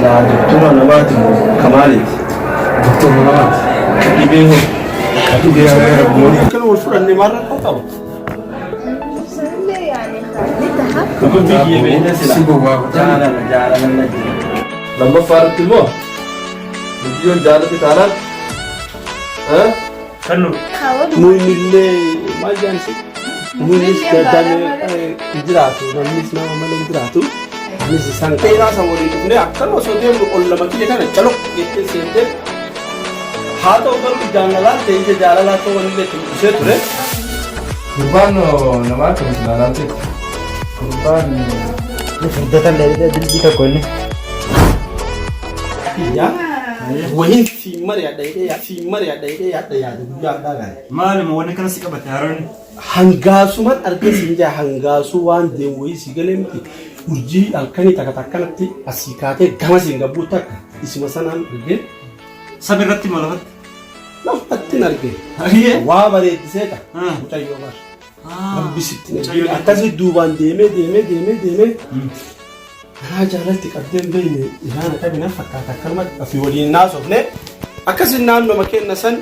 silaa doktora namaati moo ka maaliiti? Doktora namaati. Ka dhibee hoo? Ka dhibee hanga rabbuma. Akkana wal fudhanne maal rakkoo qaba? Sanillee yaani ni taha. Dhukkubbii kiyya beekta silaa. Si gowwaa godhan. Jaalala jaalala na jira. Lammaffaa irratti immoo mucayyoon jaalate taanaan Kannu. Muynillee maal jedhan si? Muynis gaddamee hin jiraatu namnis nama malee hin jiraatu. Anis isaan dheeraa san waliin dhufnee akkana osoo deemnu ol lama kiyya kana caloq jettee seentee haa ta'u garuu ijaan na laalte ija jaalalaa ta'uu wanillee itti mul'isee ture. Gurbaan namaa akkamitti ilaalaa jirti? Gurbaan Ni furdatan dilbii tokko inni. Kiyya wahiin siin mari'adha jedhee siin mari'adha jedhee yaadda yaada guyyaa addaa gaare. Maaluma wanni kana si qabate haroonni. Hangaasuman argee siin jaa hangaasuu waan deemu wayii sii galee miti urjii halkanii takka takkanatti asii kaatee gama siin gabbuu takka isuma sanaan argee. Sami irratti moo lafatti? Lafatti argee. Hayyee. Waa bareeddisee ta'a. Mucayyoo bar. Rabbi sitti na akkasii duubaan deemee deemee deemee deemee garaa jaalatti qabdee hin beekne ilaana qabi na fakkaata akkanumatti ofii waliin naasofne akkasii naannoma kenna san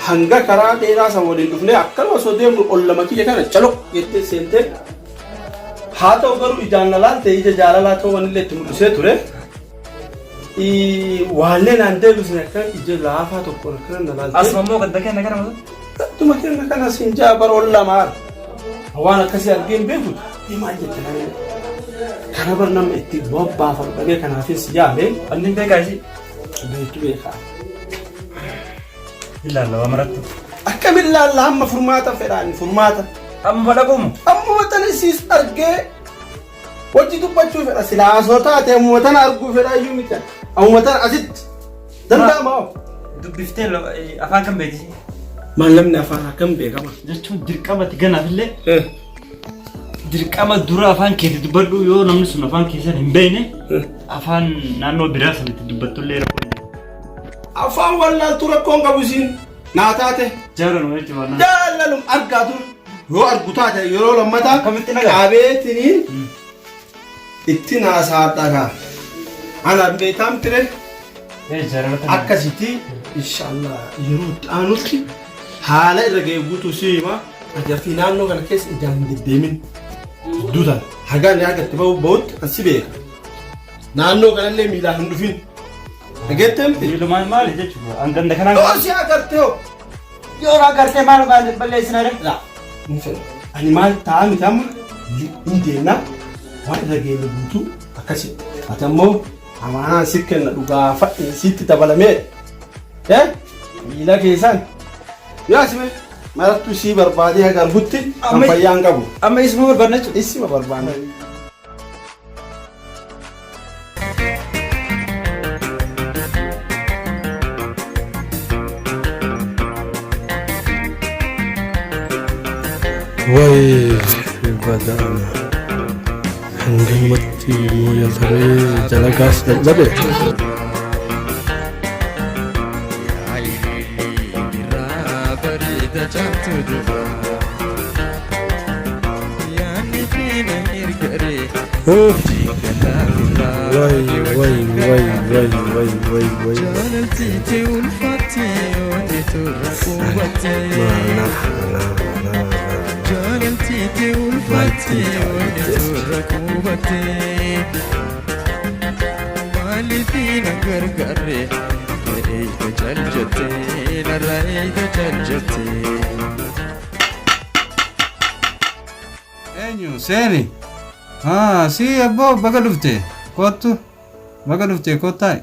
hanga karaa dheeraa san waliin dhufne akkanuma osoo deemnu ol lama kiyya kana caloq jettee seentee haa ta'u garuu ijaan na laalte ija jaalalaa ta'uu wanillee itti mul'isee ture. Waallee naan deebisne akka ija laafaa tokkoon akkana na laalte. Asuma immoo gadda kenna kana mata. Gadduma kenna kana siin jaa bara ol lamaa. Waan akkasii argee hin beeku. Ni maal jette kana. Kana bar nama itti bobbaafatu dhabee kanaafis yaale. Anni beekaa isii. Beektu beekaa. Ilaalla waa marattu. Akkamiin laalla hamma furmaata fedhaan furmaata. Amma dhaqumu. Ammuma tana isiis argee hojii dubbachuu fedha silaa osoo taate ammuma tana arguu fedha iyyuu miti. Ammuma tana asitti danda'ama hoo. Dubbiftee afaan kan beekti. Maal namni afaan akkam beekama? Jechuun dirqamatti ganaafillee dirqama dura afaan keetti dubbadhu yoo namni sun afaan keessan hin beekne afaan naannoo biraa sanitti dubbattullee rakkoo hin jiru. Afaan wallaaltuu rakkoon qabu isiin naa taate. Jaalaluma jechuudha. Jaalalum argaa dur yoo argu taate yeroo lammataa Akkamitti nagaa? qabeetiniin itti naasaadha kaa. Anaan beektaan ture akkasitti inshaallah yeroo itti aanutti haala irra ga'e guutuu si hima. Ajartii naannoo kana keessa ijaan hin deddeemin. Duutaan hagaan haga itti bahu bahutti an si beeka. Naannoo kanallee miilaan hin dhufin. Dhageettee miti? Miilumaan maali jechuudha? An ganda kanaan. Yoo si agartee hoo? Yoo agartee maal maal balleessina ree? Laa, hin fedhu. Ani maal ta'a miti amma hin deemna waan irra geenye guutuu akkasi. Ati ammoo amaanaan si kenna dhugaa fadhi sitti dabalamee. Eh? Miila keessan. Yoo asime marattu sii barbaadee haga argutti kan fayyaa hin qabu. Amma isuma barbaadna jechuudha. Isuma barbaadna. Way badaana hangamatti mooyatamee dalagaas dadhabe. Way way way way way way way. Eenyu seeni? Haa si abboo baga dhufte kottu baga dhufte kottu taa'i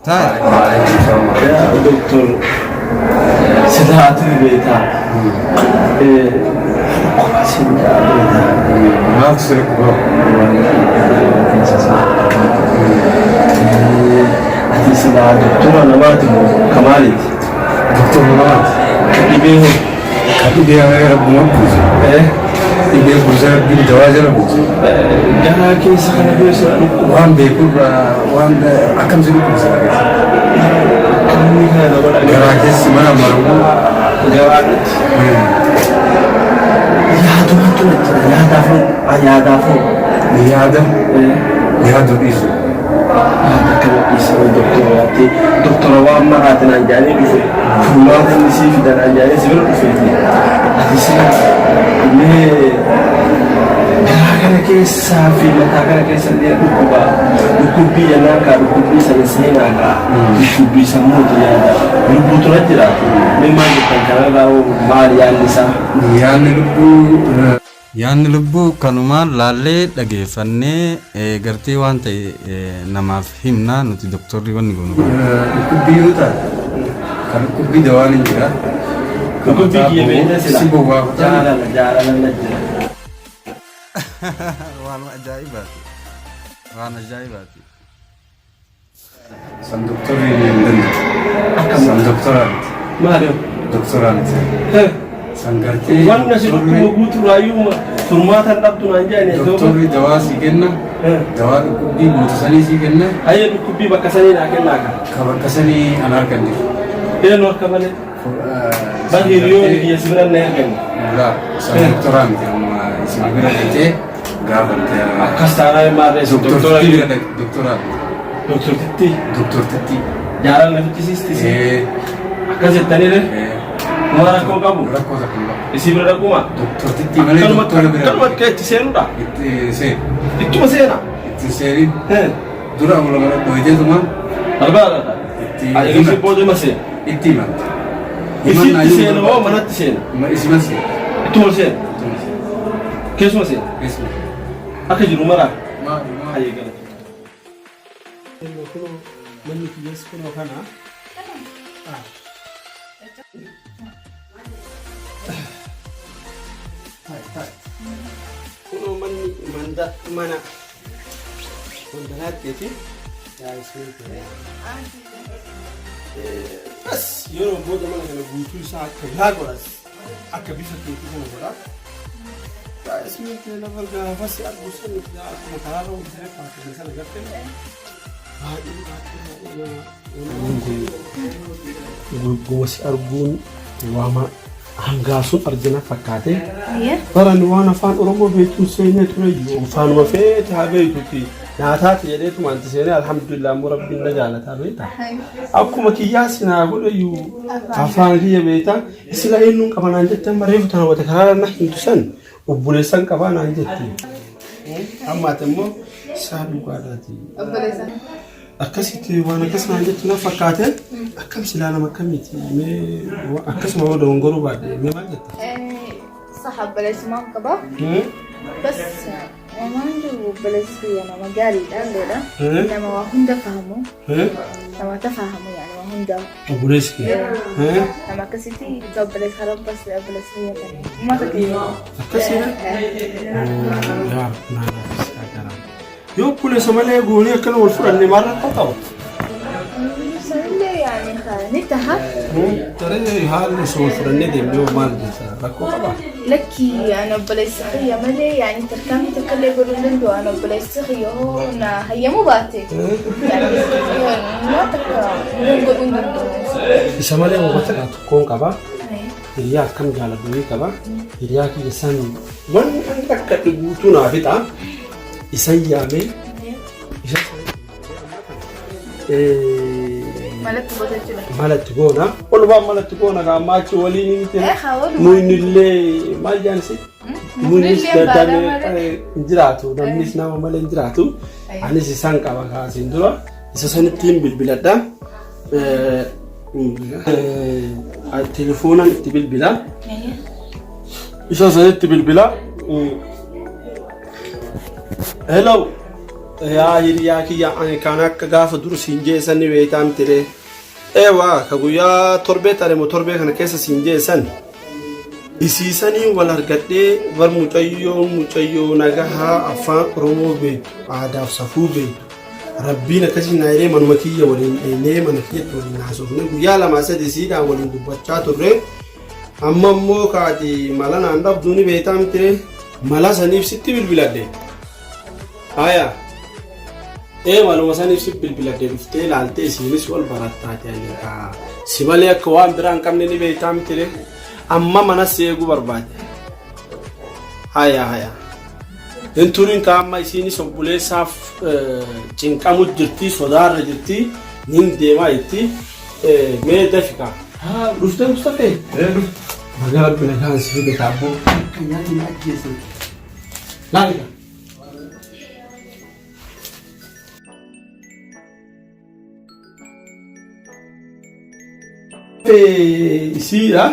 taa'i. Doktor silaa ati beektaa dhukkuba siin beektaa. Maaltu si dhukkuba? Ati silaa doktora namaati moo ka maaliiti? Doktora namaati. Ka dhibee hoo? Ka dhibee rabbuma buuse. Dhibee buuse rabbiin dawaa jala buuse. Garaa keessa kana keessa dhukkuba. Waan beekurraa waan akkam si dhukkubsa keessa. Inni kana na godha. Garaa keessi mana maruu. Garaadhatti. Yaadumatu natti yaadaafuu yaadaafuu. Yaada yaaduu dhiisu. Yaada akkana dhiisanii doktora yaattee doktora waan maraati naan jedhanii dhufe furmaata inni sii fida naan jedhanii si bira dhufeeti. Ati sila mee garaa kana keessaa fi mataa kana keessa illee dhukkuba dhukkubbii jennaan kaa dhukkubbii sana seenaa kaa dhukkubbii sammuuti yaada lubbuutu na jiraatu mee maal jettan kanarraa hoo maal yaadni isaa? Yaadni lubbuu Yaanni lubbuu kanumaan laallee dhageeffannee gartee waan ta'e namaaf himna nuti doktorri wanni goonu kana. Dhukkubbii yoo taate ka dhukkubbii dawaan hin jira. Ka Dhukkubbii mataa kiyya bowwoo beekta sila si bowwaafataa jaalala jaalala na jira. Waan ajaa'ibaati. Waan ajaa'ibaati. San doktorri hin danda'u. San doktoraa miti. Maali? Doktoraa miti. San gartee Wanna si dhukkuba guutuurraayyuu furmaata hin dhabdu naan jedhani duuba. Doktorri dawaa sii kenna. Dawaa dhukkubbii guutu sanii sii kenna. Hayyee dhukkubbii bakka sanii naa kennaa ka. Ka bakka sanii ana harka hin jiru. Eenyu harka malee? Bar hiriyoonni kiyya si bira na ergani. Laa san doktoraa miti amma isin bira dhaqxee gaafatte. Akkas taanaan maarree isin doktora Doktortitti bira dhaqxe doktoraa miti. Doktortitti Doktortitti. jaalala na fichisiisti isin. Ee. Akkas jettanii ree? Ee. Uma rakkoo qabu. Rakkoo takka hin qabu. Isii bira dhaquma. Doktortitti malee doktora bira. Akkanuma akka itti seenudha. Itti seeni. Ittuma seena. Itti seeni. Dura awwala mana dhoyiteetuma Barbaadata. itti Eegasii himatte. booda ima seena. Itti himatte. Isitti seena moo manatti seena? Isima seena. Ittuma seena. Ittuma seena. Keessuma seena. Keessuma. Akka jiru maraa. Maali maali. Hayyee galata. Kunoo manni kiyyaas kunoo kana. Kunoo manni manda mana mandalaatteeti. Yaa isin ta'e. Bas yeroo booda mana kana guutuu isaa akka biraa godhas. Akka bifa keetii kana godha. Yaa isin ta'e lafa gaafa si argu san yaa akkuma karaarra wal diree faakii sana garte. Baay'ee baay'ee baay'ee Gurguma si arguun waama hangaasuun argina fakkaate. Baran waan afaan Oromoo beektuun seenee ture iyyuu afaanuma feete haa beektuti. Nyaataati jedheetuma anti seenee alhamdulillah immoo rabbiin na jaalataa beekta. Akkuma kiyyaa si naa godhe iyyuu afaan kiyya beekta. Sila eenyuun qaba naan jette amma reefu tana wata karaa na himtu san obboleessan qabaa naan jette. Amma ati immoo isaa dhugaadhaati. Akkasitti waan akkas naan jettu na fakkaate akkam silaa nama akkamiiti mee akkasuma yoo dogongoruu baadhe mee maal jetta? صح obboleessumaan qaba. Bas waan jiru obboleessi kiyya nama gaariidha alleedha. Nama waa hunda fahamu. Nama tafahamu yaani waa hunda. Obboleessi kee. Nama akkasitti obboleessa karaa bas obboleessi kiyya kana. Uummata kiyya. Akkasiidha? Yaa naa laafis garaa. Yoo obboleessa malee goonee akkana wal fudhanne maal rakkoo qaba? Sanillee yaani ni taha. Taree haalli osoo wal fudhannee deemnee hoo maal jetta rakkoo qaba? Lakki ani obboleessa kiyya malee yaani tarkaanfii takka illee godhuu hin danda'u ani obboleessi kiyya hoo na hayyamuu baate yaani waan takka godhuu hin danda'u. Isa malee wanta tokkoon qaba. Hiriyaa akkam jaaladhu ni qaba. Hiriyaa kiyya san wanta akka guutuu naa fixa. Isan yaamee isa Malatti goota jechuudha. malatti goona. Walumaa malatti goona kaa ammaa achi waliin hin ta'e. Eh, haa walumaa. Muyni illee maal jedhan si? Muynis Mukni illee baala damee malee. hin jiraatu. Namnis nama malee hin jiraatu. Anis isaan qaba kaasiin dura. Isa sanittiin bilbiladha. Telefoonaan itti bilbila. Isa sanitti bilbila. Hello. Yaa hiriyaa kiyya ani kan akka gaafa dur siin jeessan ni beektaa miti ree. Eewaa ka guyyaa torbee tare moo torbee kana keessa siin jeessan. Isiisanii wal argadhee bar mucayyoo mucayyoo nagahaa afaan Oromoo beektu aadaaf safuu beektu. Rabbiin akkasii naa jedhee manuma kiyya waliin dheenee mana kiyyatti waliin haasofne guyyaa lamaa sadi siidhaan waliin dubbachaa turre. Amma immoo kaati mala naan dhabduu ni beektaa miti mala saniif sitti bilbiladhe. Haya. Ee maluma saniif si bilbiladhe dhuftee ilaaltee isiinis wal barattaati ani kaa. Si malee akka waan biraa hin qabne ni beektaa miti amma mana si eeguu barbaade. Haya haya. Hin turin ka amma isiinis obboleessaaf cinqamu jirti, sodaarra jirti, nin deemaa jetti. Mee dafi kaa. Dhuftee Mustafee? Baga Rabbi nagaan si fide kaa abboo. Akka nyaanni na ajjeesan. Laali kaa. Isiidha.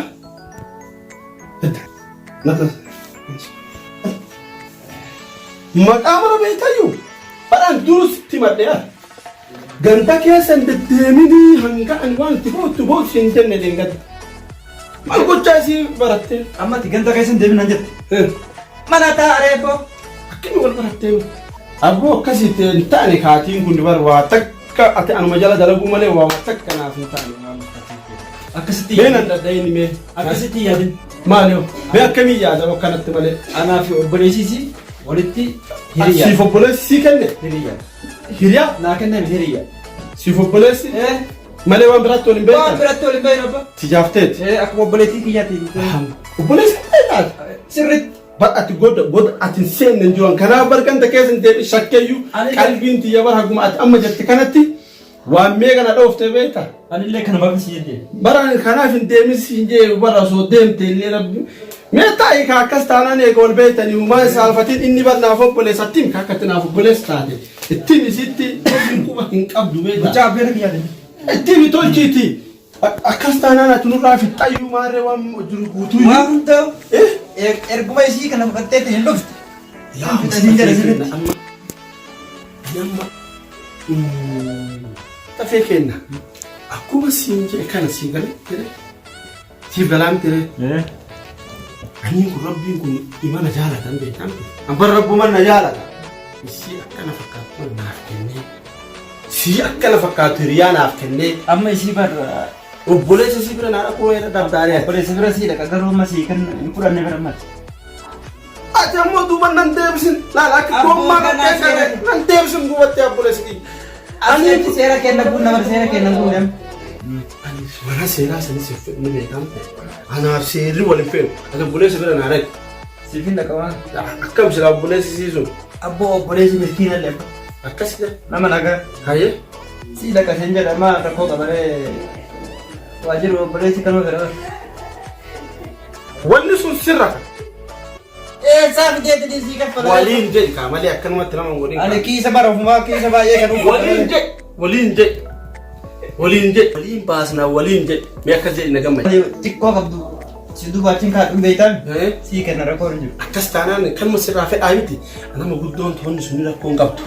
Maqaa mara beekayyuu badhaan durus itti madhee ganda keessa hin deddeeminii hanga ani waan itti boottu boottu hin jenne deengadda. Maal gochaa isii barattee? Amma ati ganda keessa hin deemin naan jette. Mana taa'aree abboo. Akkami wal barattee? Abboo akkasitti hin taane kaatiin kun bar waa takka ati anuma jala dalaguu malee waa takka naaf hin taane waan akkasii. Akkasitti Mee nan dhadha'in mee. Akkasitti yaadin. Maali hoo? Mee akkamii yaada akkanatti malee? Anaa fi obboleessiisi walitti hiriyyaa. Siif obboleessi sii kenne? Hiriyyaa. Hiriyaa? Naa kenname hiriyyaa. Siif obboleessi? Eh. Malee waan biraatti wal hin Waan beektan? biratti wal hin beeknu abbaa. Tijaafteeti. Eh, akkuma obboleettii kiyyaatti. Obboleessi taate? Sirriitti. Bar ati goda goda ati hin seenne hin jiran. Kanaaf bar ganda keessa hin deebiin shakkeeyyuu qalbiin tiyya bar haguma ati amma jette kanatti waan meeqa na dhoofte beekta. Anillee kanumaaf si jedhe. Bara ani kanaaf hin deemin siin jee bara osoo deemte illee rabbi. Mee taa'i ka akkas taanaan eega wal beektanii uumaa hin saalfatin inni bar naaf obboleessa ittiin ka akkatti naaf obboleessa taate ittiin isitti tolchiin quba hin qabdu beekta. Mucaa abbeera kiyyaati. Ittiin tolchiiti. Akkas taanaan ati nurraa fixxayyuu maarree waan jiru guutuu. Waan hundaa'u erguma isii kana fudhattee hin dhufte. Yaa Fixanii jala sirriitti. Amma amma tafee kenna. Akkuma siin jedhe kana sii gale jedhe. Siif galaa miti ree. Aniin kun rabbiin kun imala jaalatan beektan. Ambar rabbuman na jaalata. Isii akkana fakkaattu naaf kennee. Sii akkana fakkaattu hiriyaa naaf kennee. Amma isii bar Obboleessa sii bira naa dhaquu wayii dhabdaaree. Obboleessa bira sii dhaqa garuu amma sii kan hin fudhanne bara ammatti. Ati ammoo duuba nan deebisin. Laala akka Abboo gommaa kanaa qaqqee seera- nan deebisin duubatti obboleessi kiyya. Ani seera kenna kun nama seera kenna kun nama. Ani mana seeraa sanis hin fedhu ni beekamte. Anaaf seerri wal hin fedhu. Ati obboleessa bira naa dhaqi. Siif hin dhaqa waan. Akkam silaa obboleessi sii sun. Abboo obboleessi miskiina illee. Akkasii Nama nagaa. Hayyee. Sii dhaqa siin jedha maa rakkoo qabaree waa jiru obboleessi kanuma fedha. Wanni sun sirra. Eessaa fideetti dhiisii kaffala. Waliin jedhi kaa malee akkanumatti nama hin godhin. Ani kiisa bara ofumaa kiisa baay'ee kan uffatu. Waliin jedhi. Waliin jedhi. Waliin jedhi. Waliin baasnaa waliin jedhi. Mee akkas jedhi na gammadi. Xiqqoo qabdu si duuba achiin kaadhuun beektaan sii kenna rakkoo hin jiru. Akkas taanaan kanuma sirraa fedhaa miti. Nama guddoon toonni suni rakkoo hin qabdu.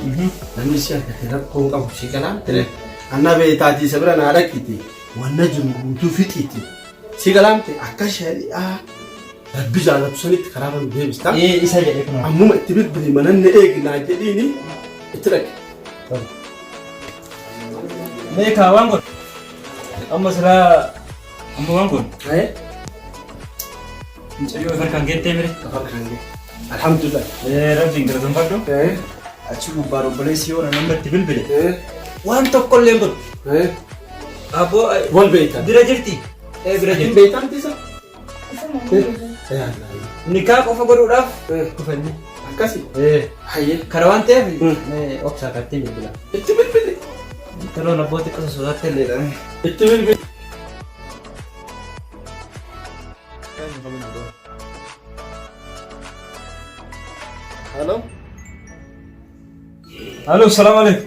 Namni si argate rakkoo hin qabu si galaa ture. Anna beektaatii isa bira naa dhaqiti. Wanna jiru guutuu fixiiti. Si galaa miti akka shari'aa rabbi jaalatu sanitti karaa irra nu deebista. Ee isa jedhe kunoo. Ammuma itti bilbili mananne eegnaa jedhiini itti dhaqi. Mee kaa waan godhu. Amma silaa amma waan godhu. Haye. Mucayyoo harkaan geettee mire. Harkaan geette. Alhamdulillah. Rabbiin galateeffadhu. Achi gubbaan obboleessi yoo nama itti bilbile. Waan tokko illee hin godhu. Abboo Wal beektan. bira jirti. Ee bira jirti. Beektan tisa. Nikaa qofa godhuudhaaf dhufanne. Akkasi. Hayyee. Kana waan ta'eef obsaa kattee bilbila. Itti bilbili. Toloon abbootii qosa sodaatte illee dha. Itti bilbili. Halo. Halo, salaam alaikum.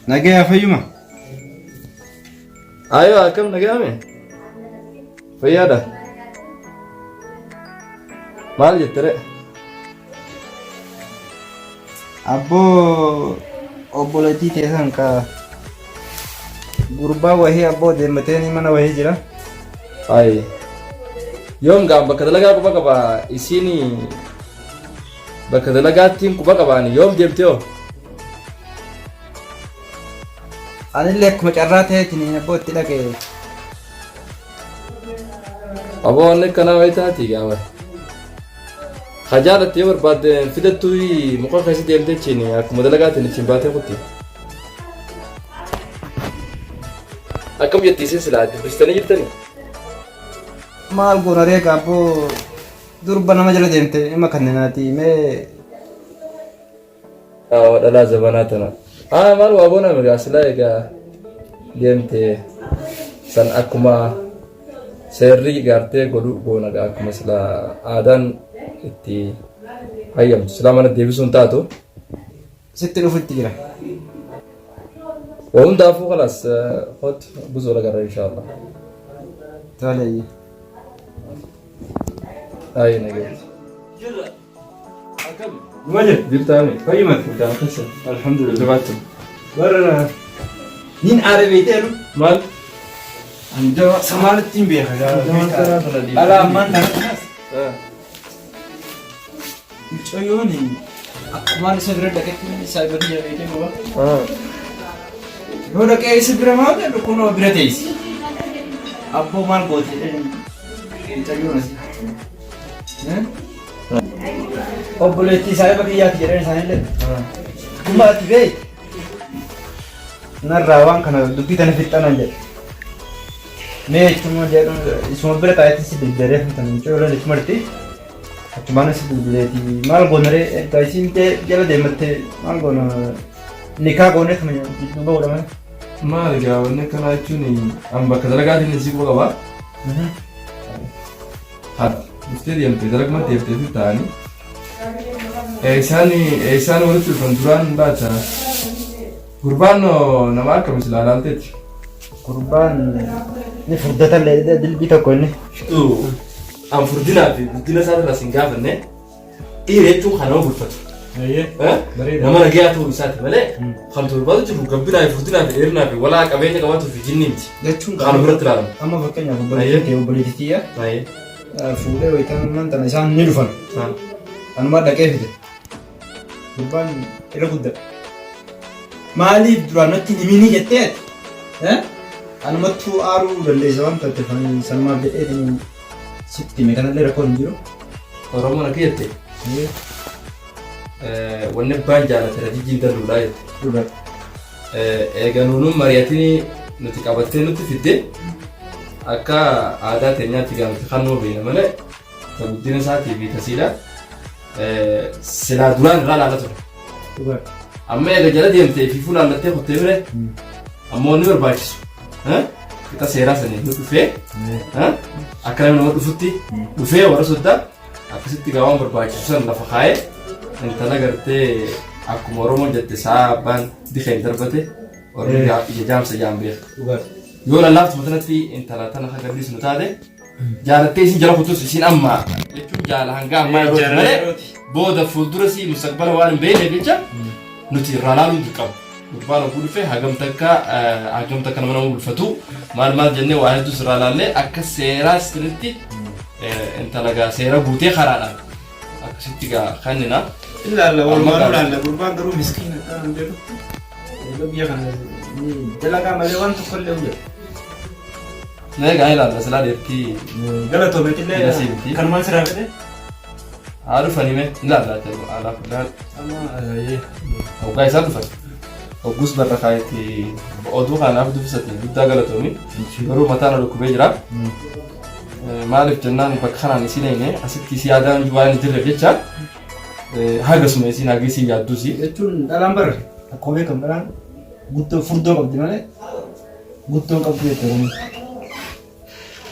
Nagaya fayyuma. Ayo akkam nagayame? Fayyaadha. Maal jette ree? Abboo obboleettii teessan ka gurbaa wahii abboo deemmateen mana wahii jira. Ayi. Yoom gaa bakka dalagaa quba qaba isiin bakka dalagaattiin quba qabaani yoom deemte hoo? Anillee akkuma carraa ta'eetiin abboo itti dhaqe. Aboo wanni akkanaa wayi taati gaama. Hajaadhatti yoo barbaadde fidattuu muka keessa deemtee achiin akkuma dalagaatiin achiin baatee kutti. Akkam jetti isin silaa dubbistanii jirtanii? Maal goona ree abboo Durba nama jala deemte ima kanneenaati mee. Awa dhalaa zabanaa tana. Aa maal waa goona migaa silaa egaa deemte san akkuma seerri gaartee godhu goona gaa akkuma silaa aadaan itti hayyamtu silaa mana deebisuun taatu. Sitti dhufutti jira. Waa hundaafuu kalaas kootu buzoo lagarra inshaallah. Tole. Ayi nageetti. Numa jira. Jirtaami. Fayyumatti. Guddaan keessa. Alhamdulillah. Jabaattu. Warra nin aara beekteeru. Maal? Anjaba samaalitti hin beeka. Dhala ammaan tana kanas. Mucayyoon akkumaan isa bira dhaqetti isaa bira jira beektee guba. Yoo dhaqee isa bira maal jedhu kunoo bira teessi. Abboo maal goote mucayyoon asii. Obboleettii saahiba kiyyaati jedhan isaanillee. Dhuma ati beek. Narraa waan kana dubbii tana fixxanan jedhe. Mee ittuma jedhu isuma bira taa'etti si bilbilee fuutan mucayyoon itti marti. Achumaan si bilbileeti maal goonaree erga isiin jala deematte maal goona nikaa goonee tuma jidduu ba'uudha malee. Maal egaa wanni akkanaa jechuun an bakka dalagaatiin isii quba qaba. Haadha dhuftee deemte dalaguma deemtee fi ta'anii. Eessaan eessaan walitti dhufan duraan laata? Gurbaan nama akkam silaa ilaalteeti? Gurbaan ni furdatallee dilbii tokko inni. An furdinaa fi guddina isaa irraa sin gaafanne dhiira jechuun kan nama bulfatu. Nama nagayaa ta'uu isaati malee kan torbaatu jiru gabbinaa fi furdinaa fi dheerinaa fi walaa qabeenya qabaatuu fi jinni miti. Jechuun Kan biratti ilaalamu. Amma fakkeenyaaf obboleettii kee obboleettii tiyya fuudhee wayitaan tana isaan ni dhufan. Anumaa dhaqee fide. Gurbaan irra guddaa. Maaliif duraan natti hin himinii jettee ati? Anumattuu aaruu dandeessa waan taateef ani sanumaaf jedheetiin sitti hime kanallee rakkoon hin jiru. Oromoon akka jette wanni abbaan jaalate rajijjiin dalluudha jette. Dhugaa. Eega nuunuun mari'atinii nuti qabattee nutti fidde akka aadaa teenyaatti gaa nuti kannuu beekna malee ta guddina isaatii fi tasiidha silaa duraan irraa laala ture. Dhugaa. Amma eega jala deemtee fi fuulaallattee kuttee bire ammoo inni barbaachisu qixa seeraa saniin nu dhufee akka namni nama dhufutti dhufee warra soddaa akkasitti gaa waan barbaachisu san lafa kaa'ee intala gartee akkuma Oromoon jette sa'a abbaan dikeen darbate ormi ija jaamsa jaan beeka. Yoo lallaaftuma tanatti intala tana kan gadhiisnu taate jaalattee isin jala kutus isin amma jechuun jaala hanga ammaa yeroo malee booda fuuldura si mustaqbala waan hin beekneef jecha nuti irraa laaluun dirqama. Gurbaan oguu dhufe hagam takka hagam takka nama nama bulfatu maal maal jennee waa hedduu sirraa laallee akka seeraa sirriitti intala gaa seera guutee karaadhaan akkasitti gaa kannina. Ilaalla walumaa ilaalla gurbaan garuu miskiina akka hin jedhu. Biyya kana dalagaa malee waan tokko illee hin jedhu. Mee gaa ilaalla silaa dheertii. Galatoometillee Nasiibti. kanumaan siraa fedhe. Haa dhufanii mee ilaalla alaa kullaan. Hoggaa isaan dhufan. Hoggus barra kaayetti oduu kanaaf dubbisate guddaa galatoomi. Garuu mataan na dhukkubee jira. Maaliif jennaan bakka kanaan isin eegne asitti si yaadaan waan hin jirreef jecha hagasuma isin hagi isin yaadduusi. Jechuun dhalaan bara akkuma beekamu dhalaan guddoo furdoo qabdi malee guddoo hin qabdu jechuudha. Oromoon.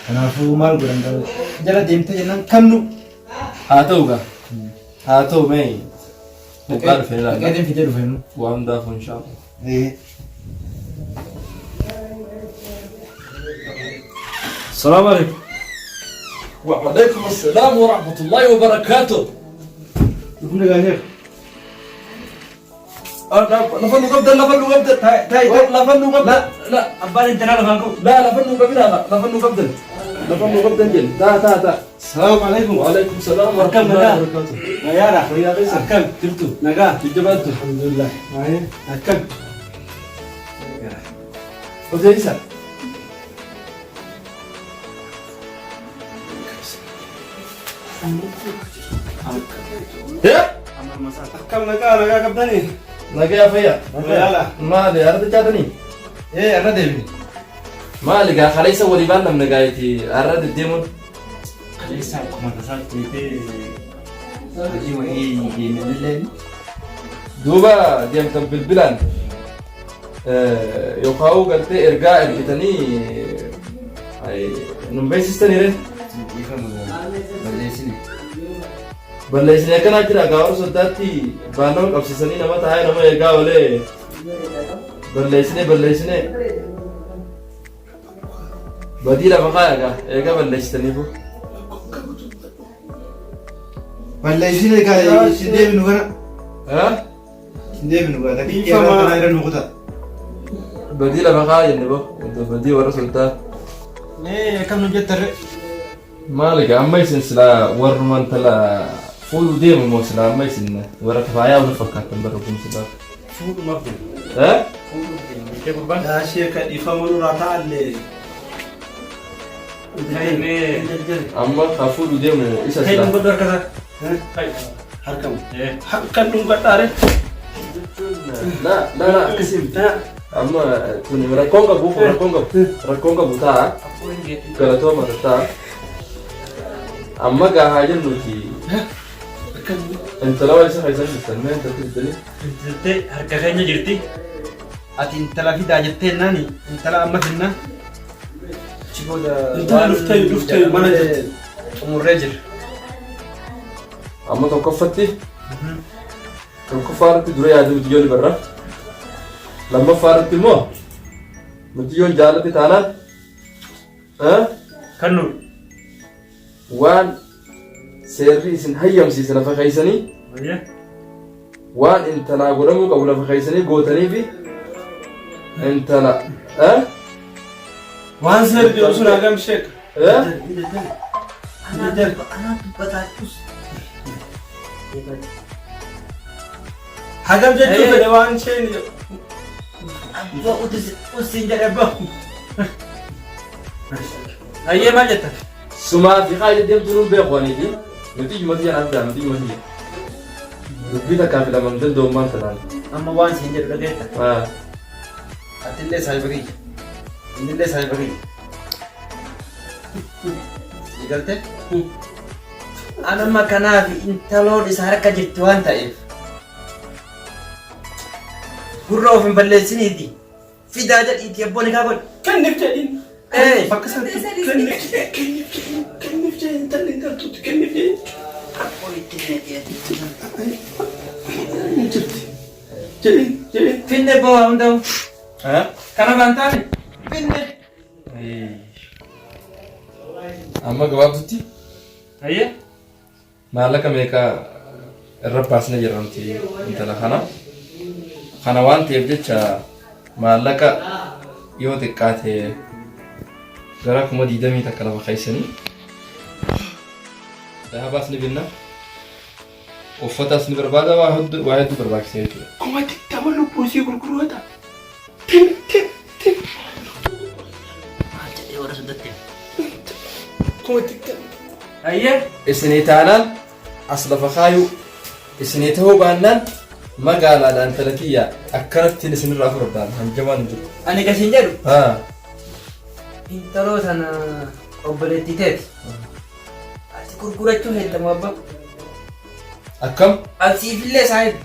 Kanaafuu maal godhan garuu jala deemtee jennaan kannu. Haa ta'u gaa. Haa ta'u mee hoggaa dhufe ilaalla. Dhaqeetiin fidee dhufe immoo. Waa hundaafuu inshaallah. Salaam alaikum. وعليكم السلام ورحمة الله وبركاته. Dhufni gaafeef. Lafa nu qabdan lafa nu qabdan. Lafa nu qabdan. La Abbaan intalaa lafaan qabu. la lafa nu qabdan lafa nu qabdan. Lafa nu qabdan jenni. Ta ta ta. Salaamu alaikum. وعليكم السلام ورحمة Akkam الله nagaa? وبركاته. Nagaadha. Fayyaa keessa? Akkam? Jirtu? Nagaa. Jajjabaattu? Alhamdulillah. Akkam? Odeessa. Akkam nagaa nagaa qabdanii? Nagaa fayyaa. Nagaadha. Maali arda jaatanii? Ee irra deebine. Maali gaa kaleessa walii baan namna gaayiti arra deddeemuun. Kaleessa akkuma tasaa beekee hojii wayii deemnillee. Duuba deemtan bilbilaan yookaan galtee ergaa ergitanii nun beeksistanii ree? Dhiifama balleessine. Balleessine akkanaa jira gaawar soddaatti baallama qabsiisanii nama taa'ee nama eegaa oolee balleessine balleessine badii lafa kaaya gaa eegaa balleessitaniifu. Balleessine kaa isin deebinu kana. Isin deebinu kaa takkiitti Dhiifama. irraa kanaa irra nu kutaa. Badii lafa kaaya jenne boo badii warra soddaa. Mee akkam nu jettarre? Maali gaa amma isin silaa warruma intala fuudhu deemu moo silaa amma isin warra kafaayaa wal fakkaattan barra kun silaa. Fuudhumaaf deema. Eh? Fuudhuuf deema. Jettee gurbaan. Yaa sheeka dhiifama nurraa ta'allee. Mee. Amma ka fuudhu deemu isa Kai silaa. dhungadhu harka isaa. Kai. Harkam. Eh. Harkan dhungadhaare. La la la akkasii miti. Amma tuni rakkoon qabu rakkoon qabu rakkoon qabu ta'a galatooma ta'a. Amma gaa haa jennuuti intala waa isa keessan jirtan mee intalti jirtanii. Jettee harka keenya jirti. Ati intala fidaa jettee naani intala amma finna. Achi booda Intala dhuftee dhuftee mana jirti. Xumurree jira. Amma tokkoffatti Tokkoffaa irratti dura yaadni mucayyoon ni barra. Lammaffaa irratti immoo mucayyoon jaalatti taanaan Kan nu waan seerri isin hayyamsiise lafa keessanii waan intalaa godhamuu qabu lafa keessanii gootanii fi intala Waan seerri jedhu sun hagam sheeka. Hagam jechuu fedhe waan isheen jedhu. Abbaa usiin jedhe abbaa. Ayyee maal jetta? Sumaa fi kaayya deemtuu nuun beeku aniiti. Nuti iyyuma tiyya naaf nuti iyyuma tiyya. Dubbii takkaa fi lama hin danda'u maal tanaan. Amma waan siin jedhu dhageetta. Atillee saahiba kiyya. Innillee saahiba kiyya. Sii galte? An amma kanaaf intaloon isa harka jirti waan ta'eef. Gurra of hin balleessiniiti. Fidaa jedhiitii abboo ni kaa godhi. Kenniif jedhiin. Ee. Bakka sanatti kenniif kenniif jedhiin kenniif jedhiin intalli hin galtuutti kenniif jedhiin. Abboo itti hin Hin jirti. Jedhiin jedhiin. Finne boo hundaa'u. Kana baan taane finne. Amma gabaabdutti Hayyee. maallaqa meeqa irra baasne jirra nuti intala kana. Kana waan ta'eef jecha maallaqa yoo xiqqaate gara 21,000 lafa keessanii dahabaas ni binna. Uffatas ni barbaada waa hedduu waa hedduu barbaachisa jechuudha. 20,000 lubbuu isii gurguroota. Tim tim tim. Maal jedhee warra sodatte. 20,000. Hayyee. Isinii taanaan as lafa kaayuu isinii ta'uu baannaan magaalaadhaan intala tiyya akkanattiin isinirraa fudhadhaan hanjamaan hin jiru. Ani kasiin jedhu Haa. intaloo tana obboleettii teeti. Ati gurgurachuu heeddamu abbaa. Akkam? An siifillee saahiba.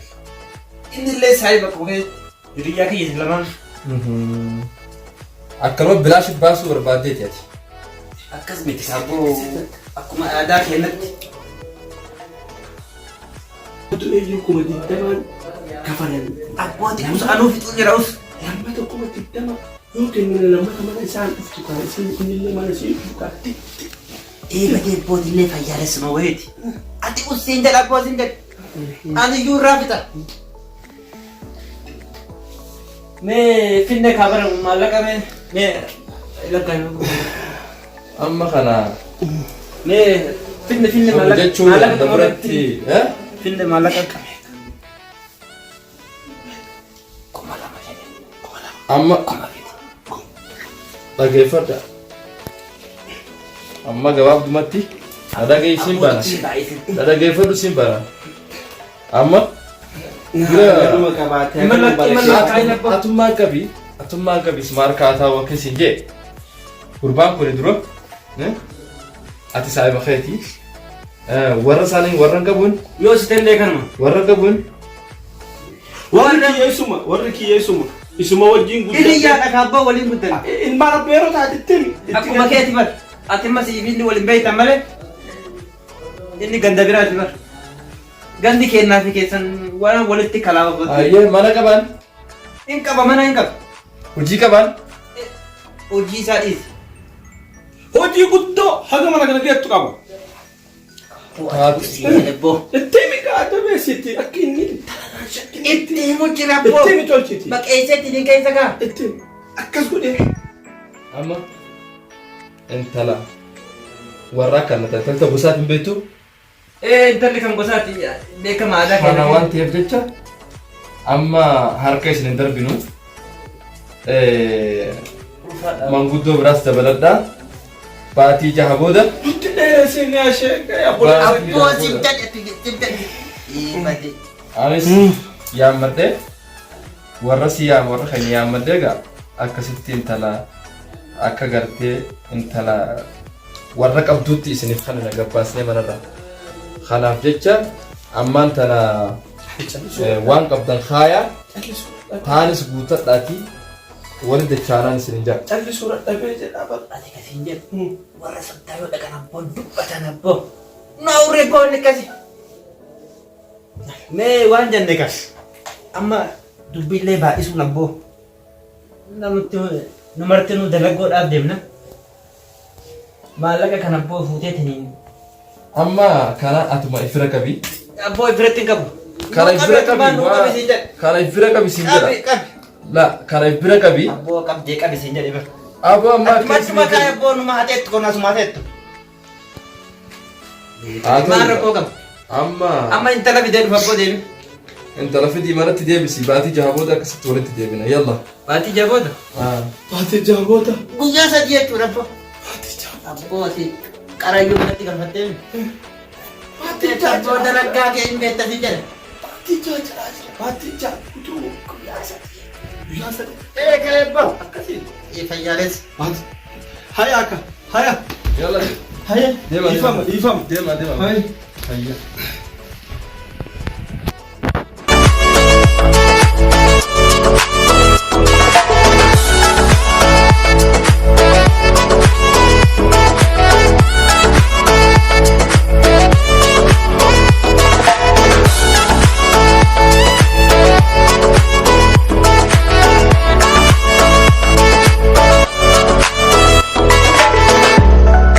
Innillee saahiba akkuma keetti. Hiriyyaa kiyya isin lamaan. Akkanuma bilaashi baasuu barbaaddeeti ati. Akkas miti sabboo akkuma aadaa keenyatti. Du'eeyyuu 20,000 kafalan. Abbootii us anuu fixuu jira us. Lammata 20,000 yoo kennine lammata mana isaan dhuftu kaa isin innillee mana ishee dhuftu kaa. Eega abbootillee fayyaalessuma wayiiti. Ati ussiin jedha abbootiin jedha. Ani iyyuu irraa fixa. Mee finne kaa bara maallaqa mee mee lakkaa Amma kana mee finne finne maallaqa jechuun maallaqa dabaratti eh? finne maallaqa Amma dhageeffadha. Amma gabaabdumatti na dhageessiin bana. Na dhageeffadhu siin bana. Amma Dhuma qabaatee atummaan qabi atummaan qabi ismaar kaataa wakka siin jee gurbaan kuni dura eh? Ati saahiba keeti. Warra isaanii warra hin qabuun. Yoo si ta'ellee kanuma. Warra hin qabuun. Warri kiyya isuma warri kiyya isuma isuma wajjin guddadhe. Hiriyyaadha kaabbaa waliin guddanne. Ilmaan abbeeroo taate itti himi. Itti Akkuma keeti bar. Ati amma siif inni waliin beektan malee inni ganda biraati bar. Gandi keennaa fi keessan waan walitti kalaaba. Ayyee mana qaban. Hin qaba mana hin qaba. Hojii qaban. Hojii isaa dhiisi. Hojii guddoo haga mana kana geettu qaba. Itti himi gaa jabeessitti akka inni intala shakkine. Itti himu jira boo. Itti himi tolchiti. Maqeesseetti ni keessa gaa. Itti himi. Akkas godhee. Amma intala warra akkana taate intala gosaati hin beektu. Ee intalli kan gosaati beekama aadaa Kana keenya. waan ta'eef jecha amma harka isin hin darbinu. Manguddoo biraas dabaladhaa. Baatii jaha booda. Nutti dheeressin yaa sheekka yaa obboleessa kiyya. Abboo sibdadhe sibdadhe. Ifate. Anis yaammadhee warra si yaam warra keenya yaammadhee egaa akkasitti intala akka gartee intala warra qabduutti isiniif kanina gabbaasnee manarraa. Kanaaf jecha ammaan tana waan qabdan kaayaa taanis guuttadhaatii wali dachaanaan isin hin jaa. Callisuu dadhabee jedhaa bara. Ati kasiin jedhu warra sabdaa yoo dhaqan abboon dubbatan abboo. Naawurree boonni akkasi. Mee waan jenne kas amma dubbiillee baay'isuun abboo namatti nu martinuu dalagoodhaaf deemna. Maallaqa kana abboo fuuteetiniin. Amma kana atuma ifira qabi. Abboo ifiratti hin qabu. Kana ifira qabi. Nuu qabi siin jedhe. Kana ifira qabi siin jedha. Qabi qabi. La kana ifira qabi. Abboo qabdee qabi siin jedhe bara. Abboo amma Achuma achuma kaa'e abboo numa hateettu kun asuma hateettu. Haa ta'u. Maal rakkoo qaba? Amma Amma intala fidee dhufa abboo deemi. intala fidii manatti deebisi baatii jaha booda akkasitti walitti deebina yalla. Baatii jaha booda? Baatii jaha booda. Guyyaa sadii jechuudha abboo. Abboo ati qarayyuu manatti galfattee. Baatii jaha Abboo dalaggaa kee hin beekta si jedha. Baatii jaha jira jira. Baatii jaha utuu guyyaa sadii. Guyyaa sadii. Ee ka'ee abboo. Akkasii. Ee fayyaalees. Baatii. Haya akka. Haya. Yalla. Haya. Deema Dhiifama dhiifama. Deema deema. Haya. Hayya.